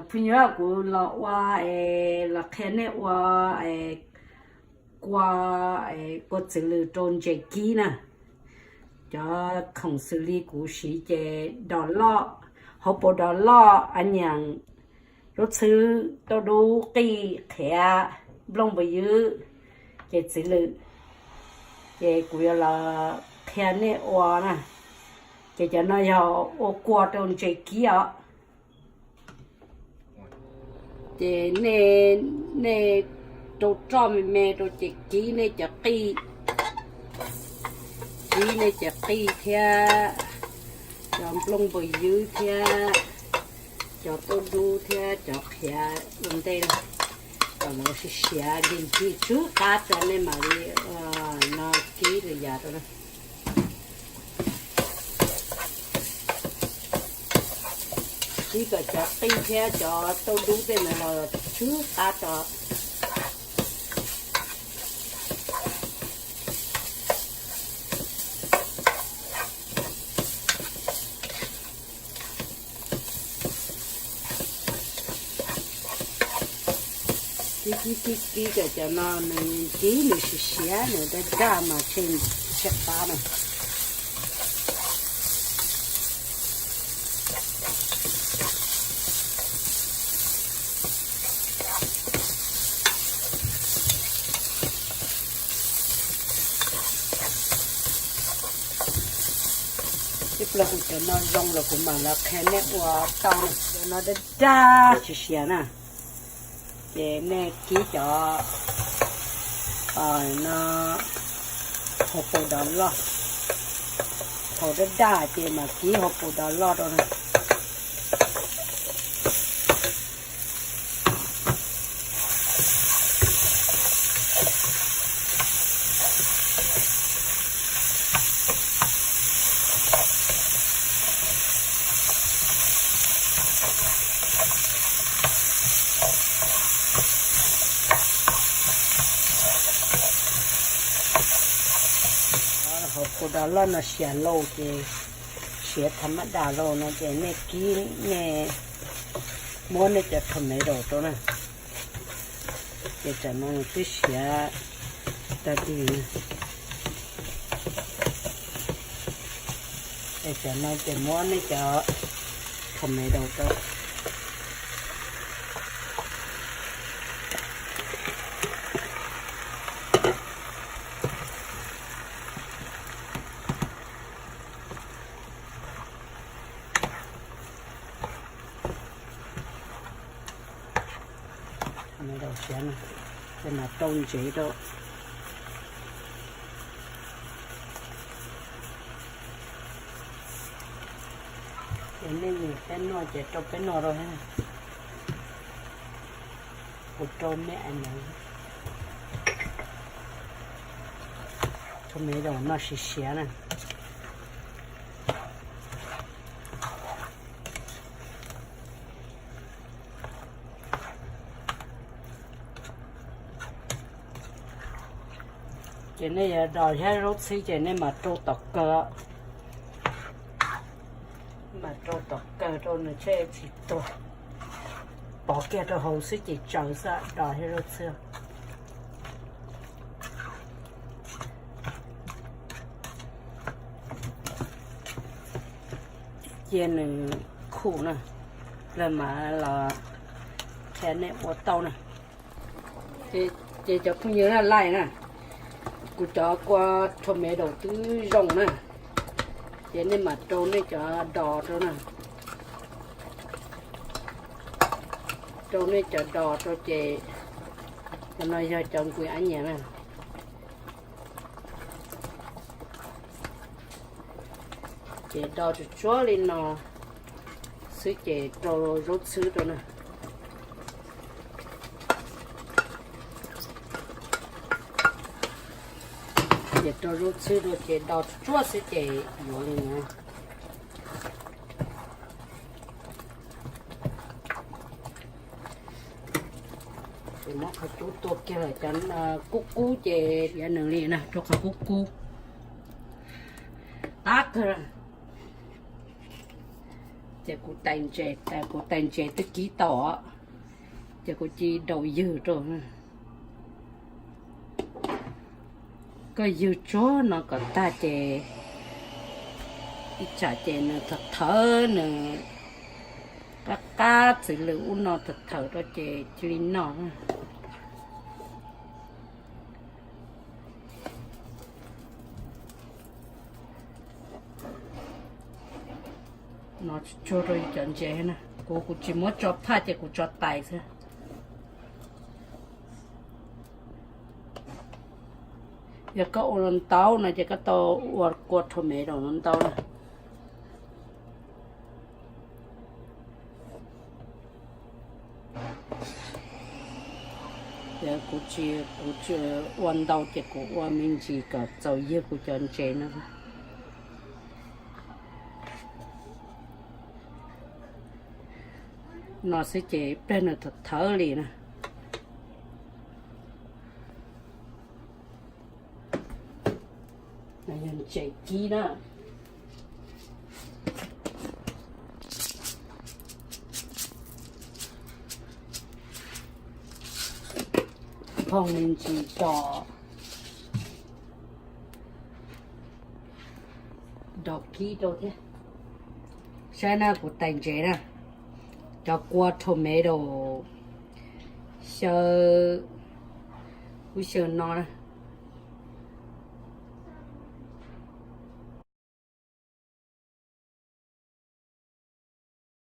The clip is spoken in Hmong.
Phooj ywg, kuv los ua, los qhia nej ua kua, kua txiv lws rau ntses kib na. Cov khoom xws li kuv siv ces dos loj, hauv paus dos loj, a nyaam, lub txhwb, tauj dub, qij, qhiav, nplooj npws ywb, ces txiv lws. Ces kuv yuav los qhia nej ua na. Ces cov no yog ua kua rau ntses kib os. Ces nej, nej rau roj me me rau ces kib nej cov qij, kib nej cov qij thiab cov nplooj npws ywb thiab cov tauj dub thiab cov qhiav ua ntej na, kom lawv siav siav nkig nkig tsw qab tso nej mam li no kib rau yav rau na. Kib kom cov qij thiab cov tauj dub tej ntawd los tsw qab tso. Kib kib kib kib kom cov no nws kib nws siav siav nws daj daj mas tshem tshem qab na. Ib pliag kuv cov no zoo lawm kuv mam li qhia nej ua tau na. Cov no daj daj siav siav na, ces nej kib cov no hauv paus dos loj, thaum daj daj ces mam kib hauv paus dos loj rau na. Hauv paus dos loj no siav lauj ces siav tham mab das lauj no ces nej kib, nej muab nej cov tomato rau na. Ces tam no twb siav tag tig na. Es tam no ces muab nej cov tomato rau. Siav na, ces mam rau ntsev rau. Ces nej nyiam peb noj ces rau peb noj rau thiab. Kuv rau nej a nov, tomato noj siav siav na. Ces nej yuav dos thiab zaub txhwb ces nej mam rau tom kawg, mam rau tom kawg rau nws thiaj tsis tuag. Pov kiag rau hauv xwb ces tsaws xwb, dos thiab zaub txhwb. Cia nws khu na, lawm mam los qhia nej ua tau na. Ces cov phooj ywg na, laij na, kuv cov kua tomato twb zoo na, ces nej mam rau nej cov dos rau na. Rau nej cov dos rau ces, cov no yog cov nqus ab nyiam na. Ces dos tsuag tsuag li no xwb ces rau zaub txhwb rau na. Ces rau zaub txhwb rau ces dos tsuag tsuag xwb ces yuav li no. Ces muab qhov cub tua kiag lawm, cov kub kub ces yuav nws li na, rau qhov kub kub. Tab kawg. Ces kuv tais ntses, kuv tais ntses twb kib tau os, ces kuv cia li daus ywg rau. Koj ywg tsuag no kom tag ces ib tsam ces nws thawv thawv, nws qab qab txwv lws ub no thawv thawv rau ces cia li noj. No tsuag rau cov ntses na, kuv kuv tsis muab tso phaj ces kuv tso tais xwb. Yog koj ua ntau no ces koj tau ua kua tomato ntau na. Kuv tsis, kuv tsis ua ntau ces kuv ua me ntsis kom txaus ywg kuv cov ntses no. No xwb ces pliag nws thawv thawv li na. Yog ntses kib na. Phoo me ntsis tso, daus kib rau thiab. Saib na, kuv tais ntses na, cov kua tomato xyaw, kuv xyaw no na.